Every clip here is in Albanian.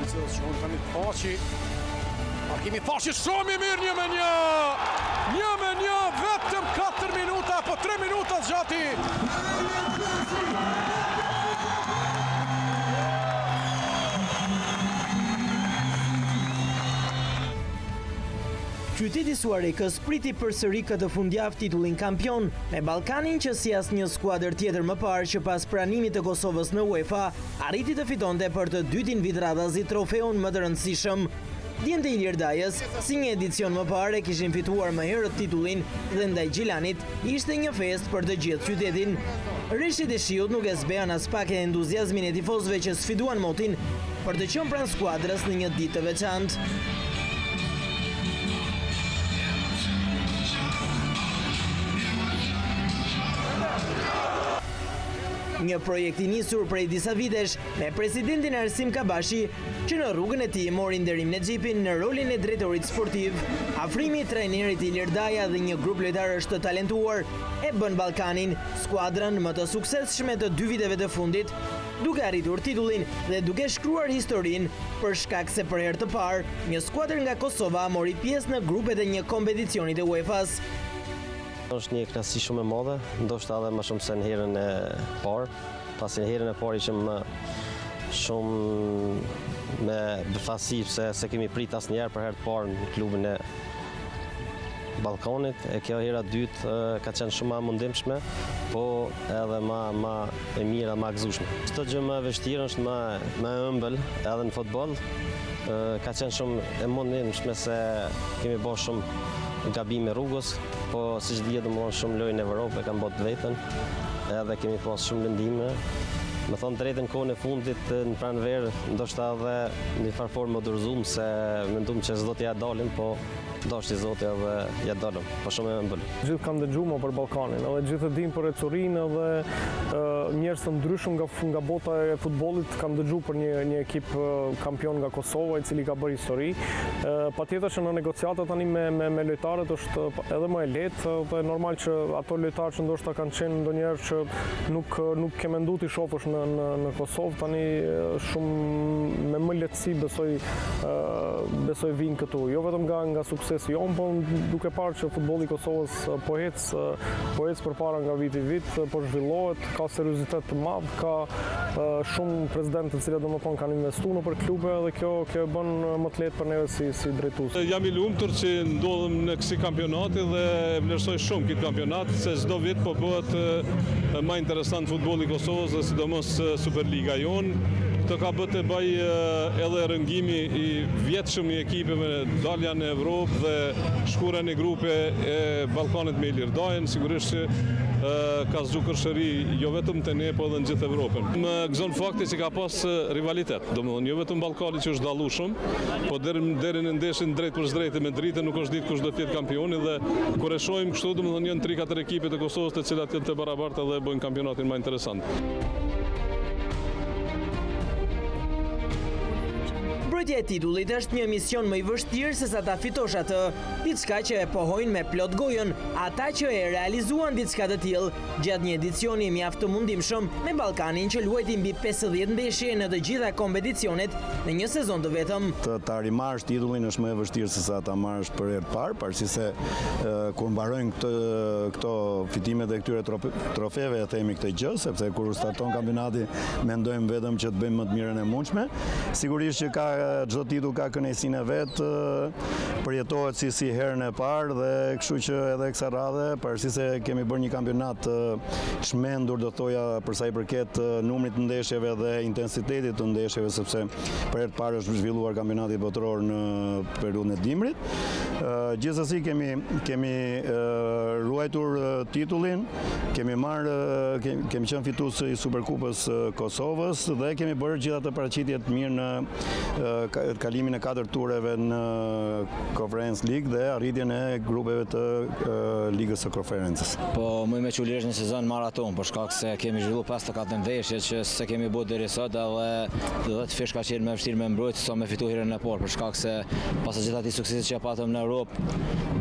Përcjellës shkon tani Thaçi. Markimi Thaçi shumë i mirë një me një. Një me një vetëm 4 minuta apo 3 minuta zgjati. Qyteti i Suharekës priti përsëri këtë fundjavë titullin kampion, me Ballkanin që si asnjë skuadër tjetër më parë që pas pranimit të Kosovës në UEFA, arriti të fitonte për të dytin vit radhazi trofeun më të rëndësishëm. Djemtë e Ilir Dajës, si një edicion më parë e kishin fituar më herët titullin dhe ndaj Gjilanit ishte një festë për të gjithë qytetin. Reshjet e shiut nuk e zbehën aspak entuziazmin e tifozëve që sfiduan motin për të qenë pranë skuadrës në një ditë të veçantë. Një projekt i nisur prej disa vitesh me presidentin Arsim Kabashi, që në rrugën e tij mori Nderim Nexhipin në rolin e drejtorit sportiv. Afrimi i trajnerit Ilir Daja dhe një grup lojtarësh të talentuar e bën Ballkanin skuadrën më të suksesshme të dy viteve të fundit, duke arritur titullin dhe duke shkruar historinë për shkak se për herë të parë një skuadër nga Kosova mori pjesë në grupet e një kompeticioni të UEFA-s. Është një kënaqësi shumë e madhe, ndoshta edhe më shumë se në herën e parë, pasi në herën e parë ishim shumë me befasi pse s'e kemi prit asnjëherë për herë të parë në klubin e Ballkanit, e kjo hera e dytë ka qenë shumë ma e mundimshme, po edhe ma, ma e mirë dhe ma e gëzueshme. Çdo gjë më e vështirë është më, më e ëmbël edhe në futboll, ka qenë shumë e mundimshme se kemi bo shumë gabime rrugës, Po siç dihet domethënë shumë lojë në Evropë e kanë bo të vetën, edhe kemi pas shumë lëndime. Me thonë drejtën kohën e fundit në pranverë, ndoshta edhe në një farë formë u dorëzum se mendum që s'do t'ia dalim, po dashti Zoti edhe ia dolëm, po shumë e ëmbël. Gjithë kanë dëgju më për Ballkanin, edhe gjithë e dinë për ecurinë edhe njerëz të ndryshëm nga nga bota e futbollit kanë dëgju për një një ekip kampion nga Kosova i cili ka bërë histori. Patjetër që në negociata tani me me me lojtarët është edhe më e lehtë dhe normal që ato lojtarë që ndoshta kanë qenë ndonjëherë që nuk nuk ke mendu t'i shofësh në në në Kosovë tani shumë me më lehtësi besoj besoj vijnë këtu. Jo vetëm nga nga suksesi jonë, po duke parë që futbolli i Kosovës po ec po ec përpara nga viti vit, po zhvillohet, ka seriozitet të madh, ka shumë presidentë të cilët domethënë kanë investuar nëpër klube dhe kjo kjo e bën më të lehtë për neve si si drejtues. Jam i lumtur që ndodhem në kësi kampionati dhe e vlerësoj shumë këtë kampionat se çdo vit po bëhet më interesant futbolli i Kosovës dhe sidomos Superliga jonë. Këtë ka bë të bëjë edhe rëngimi i vjetshëm i ekipeve dalja në Evropë dhe shkuarja në grupe e Ballkanit me Ilir Dajën, sigurisht që ka zgju kërshëri jo vetëm te ne, po edhe në gjithë Evropën. Më gëzon fakti që ka pas rivalitet, domethënë jo vetëm Ballkani që është dallu shumë, po deri deri në ndeshjen drejtpërsëdrejti me Dritën nuk është ditë kush do të jetë kampioni dhe kur e shohim kështu, domethënë janë 3-4 ekipe të Kosovës të cilat janë të barabarta dhe e bëjnë kampionatin më interesant. Mbrojtja e titullit është një mision më i vështirë se sa ta fitosh atë, diçka që e pohojnë me plot gojën ata që e realizuan diçka të tillë gjatë një edicioni mjaft të mundimshëm me Ballkanin që luajti mbi 50 ndeshje në të gjitha kompeticionet në një sezon të vetëm. Të ta rimarrësh titullin është më e vështirë se sa ta marrësh për herë të parë, pavarësisht se kur mbarojnë këtë këto fitimet e këtyre trofeve e themi këtë gjë, sepse kur starton kampionati mendojmë vetëm që të bëjmë më të mirën e mundshme. Sigurisht që ka çdo titull ka kënaqësinë e vet, përjetohet si si herën e parë dhe kështu që edhe kësaj radhe, pavarësisht se kemi bërë një kampionat të çmendur, do thoja, për sa i përket numrit të ndeshjeve dhe intensitetit të ndeshjeve, sepse për herë të parë është zhvilluar kampionati botëror në periudhën e dimrit. Gjithsesi kemi kemi ruajtur titullin, kemi marrë kemi qenë fitues i Superkupës së Kosovës dhe kemi bërë gjithë atë paraqitje të mirë në kalimin e katër tureve në Conference League dhe arritjen e grupeve të Ligës së Konferencës. Po muj me çu lirisht një sezon maraton, për shkak se kemi zhvillu 54 ndeshje që s'e kemi bo deri sot edhe 10 fish ka qenë më vështirë me mbrojt sa me fitu herën e parë, për shkak se pas të gjithë atij suksesit që patëm në Europë,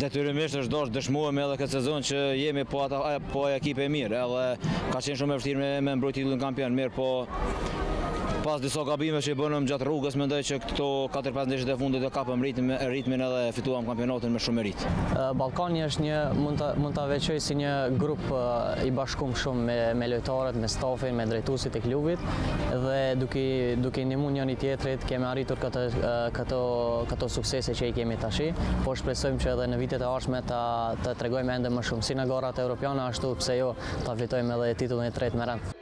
detyrimisht është dashtë dëshmohemi edhe këtë sezon që jemi po ata po ekip e mirë, edhe ka qenë shumë e vështirë me, me mbrojt titullin kampion, mirë po. Pas disa gabime që i bënëm gjatë rrugës, mendoj që këto 4-5 ndeshjet e fundit e kapëm ritmin, ritmin edhe fituam kampionatin me shumë meritë. Ballkani është një mund ta mund ta veçoj si një grup i bashkum shumë me me lojtarët, me stafin, me drejtuesit e klubit dhe duke duke i ndihmu njëri tjetrit kemi arritur këtë këto këto suksese që i kemi tashi, po shpresojmë që edhe në vitet e ardhshme ta të tregojmë ende më shumë si në garat europiane ashtu pse jo ta fitojmë edhe titullin e tretë me rend.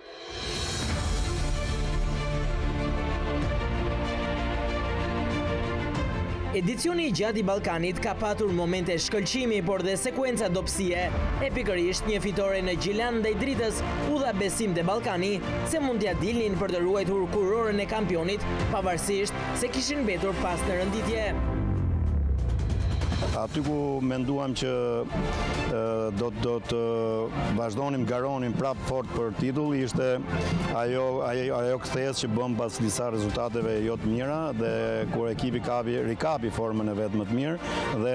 Edicioni i gjatë i Ballkanit ka patur momente shkëlqimi, por dhe sekuenca dobësie. E pikërisht një fitore në Gjilan ndaj Dritës u dha besim te Ballkani se mund t'ia dilnin për të ruajtur kurorën e kampionit, pavarësisht se kishin mbetur pas në renditje. Aty ku menduam që do do të vazhdonim garonim prapë fort për titull ishte ajo ajo ajo kthesë që bëmë pas disa rezultateve jo të mira dhe kur ekipi kapi rikapi formën e vet më të mirë dhe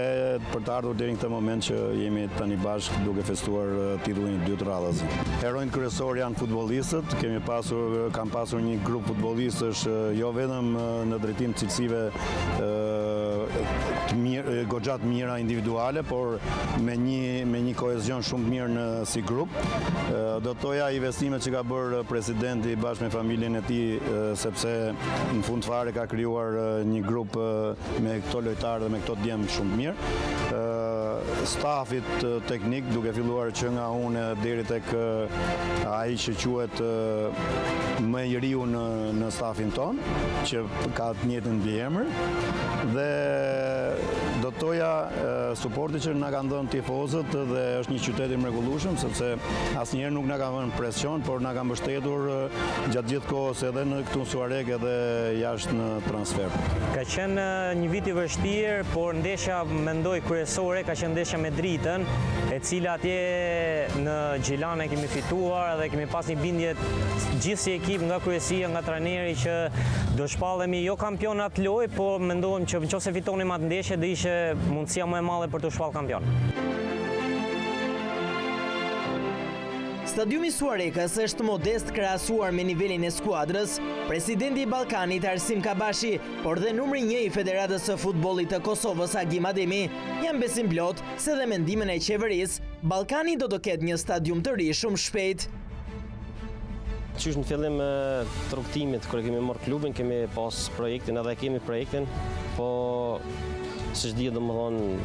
për të ardhur deri në këtë moment që jemi tani bashkë duke festuar titullin e dytë radhazi. Heronjtë kryesorë janë futbollistët, kemi pasur kam pasur një grup futbollistësh jo vetëm në drejtim të cilësive të mirë, goxha të mira individuale, por me një me një kohezion shumë të mirë në si grup. Do të thoja investimet që ka bërë presidenti bashkë me familjen e tij, sepse në fund fare ka krijuar një grup me këto lojtarë dhe me këto djem shumë të mirë. Stafit teknik, duke filluar që nga unë deri tek ai që quhet më i riu në në stafin tonë, që ka të njëjtin mbiemër dhe do të thoja suporti që na kanë dhënë tifozët dhe është një qytet i mrekullueshëm sepse asnjëherë nuk na ka vënë presion, por na ka mbështetur gjatë gjithë kohës edhe në këtu në Suharekë edhe jashtë në transfertë. Ka qenë një vit i vështirë, por ndeshja mendoj kryesore ka qenë ndeshja me Dritën, e cila atje në Gjilan e kemi fituar dhe kemi pas një bindje gjithë si ekip nga kryesia, nga trajneri që do shpallemi jo kampion atë lojë, po mendojmë që në qoftë se fitonim atë ndeshje do ishte mundësia më e madhe për t'u shpallë kampion. Stadiumi i Suharekës është modest krahasuar me nivelin e skuadrës. Presidenti i Ballkanit Arsim Kabashi, por dhe numri një i Federatës së Futbollit të Kosovës Agim Ademi, janë besimplotë se dhe me ndihmën e qeverisë, Ballkani do të ketë një stadium të ri shumë shpejt. Qysh në fillim të rrugëtimit, kur e kemi marrë klubin, kemi pas projektin edhe kemi projektin, po siç dihet domethonë,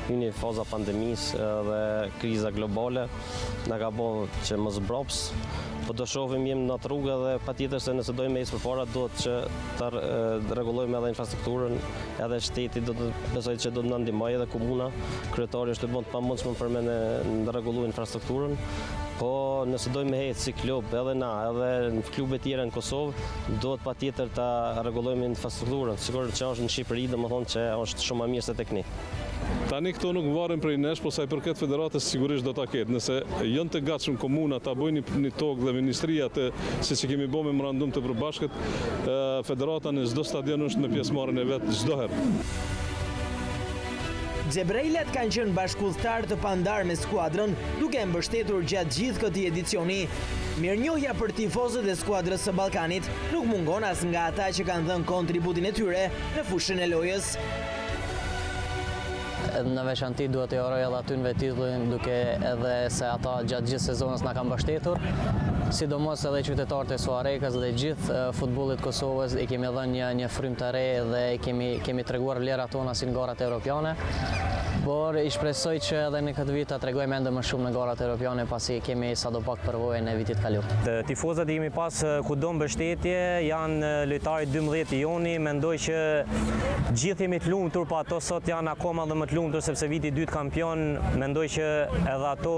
hyni faza pandemisë dhe kriza globale, na ka bo që me zbraps, po do shohim jemi në atë rrugë dhe patjetër se nëse dojmë me ecë përpara, duhet që të rregullojmë edhe infrastrukturën, edhe shteti do të besoj që do të na ndihmojë edhe komuna, kryetari është tu bo të pamundshmen për me na rregullu infrastrukturën, po nëse dojmë me ecë si klub, edhe na, edhe në klube tjera në Kosovë, duhet patjetër ta rregullojmë infrastrukturën, sikur që është në Shqipëri, domethonë që është shumë ma mirë se tek ne. Tani këto nuk varen prej nesh, po sa i përket federatës sigurisht do ta ketë. Nëse janë të gatshëm komuna ta bëjnë një, një tokë dhe ministria të siç e kemi bërë memorandum të përbashkët, federata në çdo stadion është me pjesëmarrjen e vet çdo herë. Xhebrailat kanë qenë bashkudhëtarë të pandarë me skuadrën, duke e mbështetur gjatë gjithë këtij edicioni. Mirënjohja për tifozët e skuadrës së Ballkanit nuk mungon as nga ata që kanë dhënë kontributin e tyre në fushën e lojës. Në veçanti duhet t'i uroj edhe atynve titullin duke edhe se ata gjatë gjithë sezonës na kanë mbështetur. Sidomos edhe qytetarët e Suharekës dhe gjithë futbollit Kosovës i kemi dhënë një një frymë të re dhe kemi kemi treguar vlerat tona si në garat europiane. Por i shpresoj që edhe në këtë vit ta tregojmë ende më shumë në garat europiane pasi kemi sado pak përvojën e vitit kaluar. Tifozët i kemi pas kudo mbështetje, janë lojtari 12 i joni, mendoj që gjithë jemi të lumtur, po ato sot janë akoma dhe më të lumtur sepse viti i dytë kampion, mendoj që edhe ato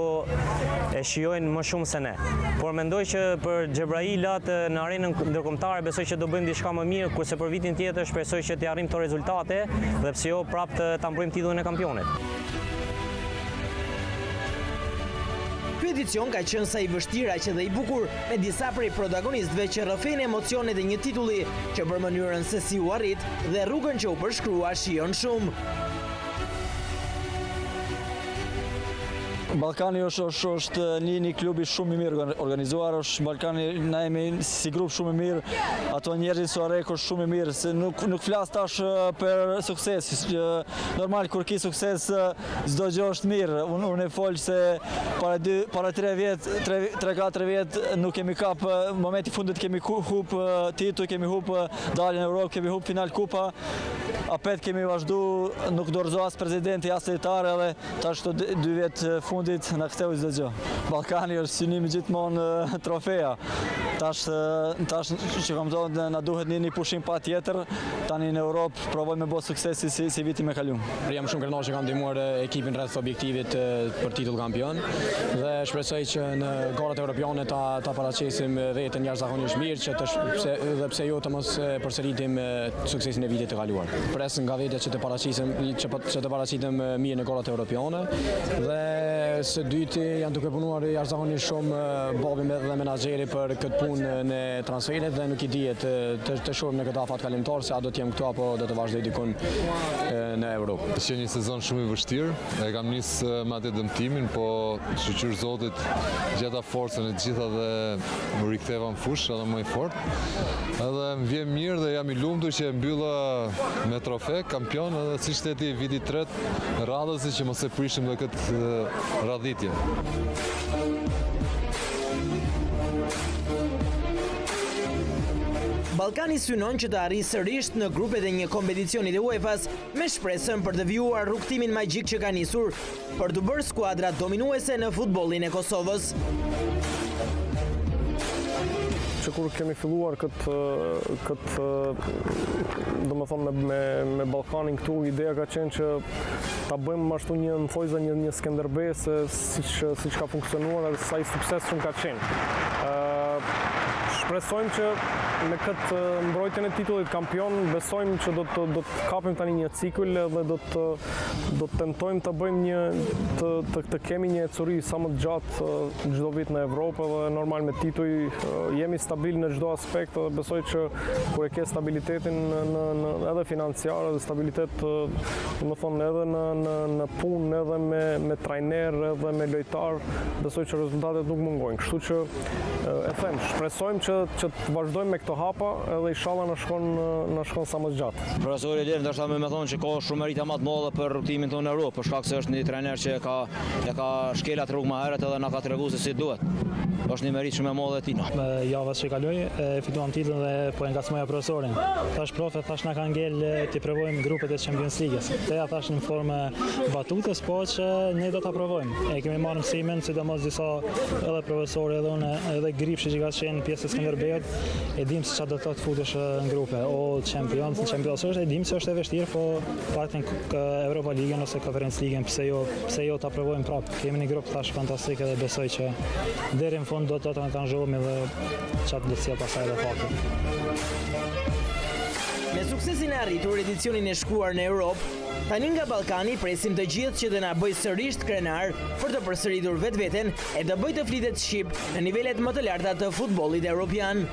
e shijojnë më shumë se ne. Por mendoj që për Xhebrailat në arenën ndërkombëtare besoj që do bëjmë diçka më mirë, kurse për vitin tjetër shpresoj që t'i arrijmë këto rezultate dhe pse jo prapë ta mbrojmë titullin e kampionit. Ky edicion ka qenë sa i vështirë aq edhe i bukur, me disa prej protagonistëve që rrëfejnë emocionet e një titulli, që për mënyrën se si u arrit dhe rrugën që u përshkrua shijon shumë. Ballkani është është është një një klubi shumë i mirë organizuar, është Ballkani na jemi si grup shumë i mirë. Ato njerëzit Suharekë është shumë i mirë, se nuk nuk flas tash për sukses. Normal kur ki sukses çdo gjë është mirë. Unë unë e fol se para dy para 3 vjet, 3 3 4 vjet nuk kemi kap momenti fundit kemi hup titull, kemi hup daljen në Europë, kemi hup final kupa. Apet kemi vazhdu, nuk dorëzo as presidenti, as lojtarë edhe tash këto dy vjet fundit na ktheu çdo gjë. Ballkani është synimi gjithmonë trofeja. Tash tash që kam thonë na duhet një një pushim patjetër, tani në Europë provojmë me bo sukses si si, si vitin e kalum. Jam shumë krenar që kam ndihmuar ekipin rreth objektivit për titull kampion dhe shpresoj që në garat europiane ta ta paraqesim veten jashtëzakonisht mirë që të pse dhe pse jo të mos përsëritim suksesin e vitit të kaluar. Pres nga vetja që të paraqisim që, po, që të paraqitem mirë në garat europiane dhe së dyti janë duke punuar jashtëzakonisht shumë babi me dhe menaxheri për këtë punë në transferet dhe nuk i dihet të, të shohim në këtë afat kalimtar se a do të jem këtu apo do të vazhdoj dikun në Europë. Qe një sezon shumë i vështirë, e kam nis me atë dëmtimin, po shyqyr Zotit gjeta forcën e gjitha dhe u riktheva në fushë edhe më i fortë. Edhe më vjen mirë dhe jam i lumtur që e mbylla me trofe, kampion edhe si shteti viti i tretë radhazi që mos e prishim dhe këtë radhitje. Ballkani synon që të arrijë sërish në grupet e një kompeticioni të UEFA-s me shpresën për të vijuar rrugëtimin magjik që ka nisur për t'u bërë skuadra dominuese në futbollin e Kosovës. Që kur kemi filluar këtë, këtë domethënë me, me, me Ballkanin këtu, ideja ka qenë që ta bëjmë ashtu një në thonjëza një, një Skënderbe se siç, siç ka funksionuar dhe sa i suksesshëm ka qenë. Shpresojmë që me këtë mbrojtjen e titullit kampion, besojmë që do të, do të kapim tani një cikël dhe do të Do të tentojmë të bëjmë një të të, të kemi një ecuri sa më të gjatë çdo vit në Evropë dhe normal me tituj jemi stabil në çdo aspekt dhe besoj që kur e ke stabilitetin në, në, në edhe financiar edhe stabilitet domethënë edhe në në në punë edhe me me trajner edhe me lojtar besoj që rezultatet nuk mungojnë. Kështu që e them, shpresojmë që që të vazhdojmë me këto hapa edhe inshallah na shkon na shkon sa më gjatë. Profesori Ilir ndoshta me më thonë që ka shumë merita më të madhe për rrugëtimin tonë në Europë, për shkak se është një trajner që e ka e ka shkel atë rrugë më herët edhe na ka treguar se si duhet. Është një meritë shumë e madhe e tij. Java që kaloi, e fituam titullin dhe po e ngacmoja profesorin. Thash profe, thash na ka ngel t'i provojmë grupet e Champions League-s. Te ja thash në formë batutës, po që ne do ta provojmë. E kemi marrë mësimin, sidomos disa edhe profesori edhe unë, edhe Gripshi që ka qenë pjesë e Skënderbeut, E dim se çfarë do të thotë futesh në grupe, o Champions, në Champions është, e dim se është e vështirë, po paktën Europa Ligën ose Conference Ligën, pse jo, pse jo ta provojmë prapë. Kemi një grup tash fantastik edhe besoj që deri në fund do të angazhohemi dhe çfarë do të sjell pastaj edhe fati. Me suksesin e arritur edicionin e shkuar në Europë, tani nga Ballkani presim të gjithë që të na bëjë sërish krenar për të përsëritur vetveten e të bëjë të flitet shqip në nivelet më të larta të futbollit europian.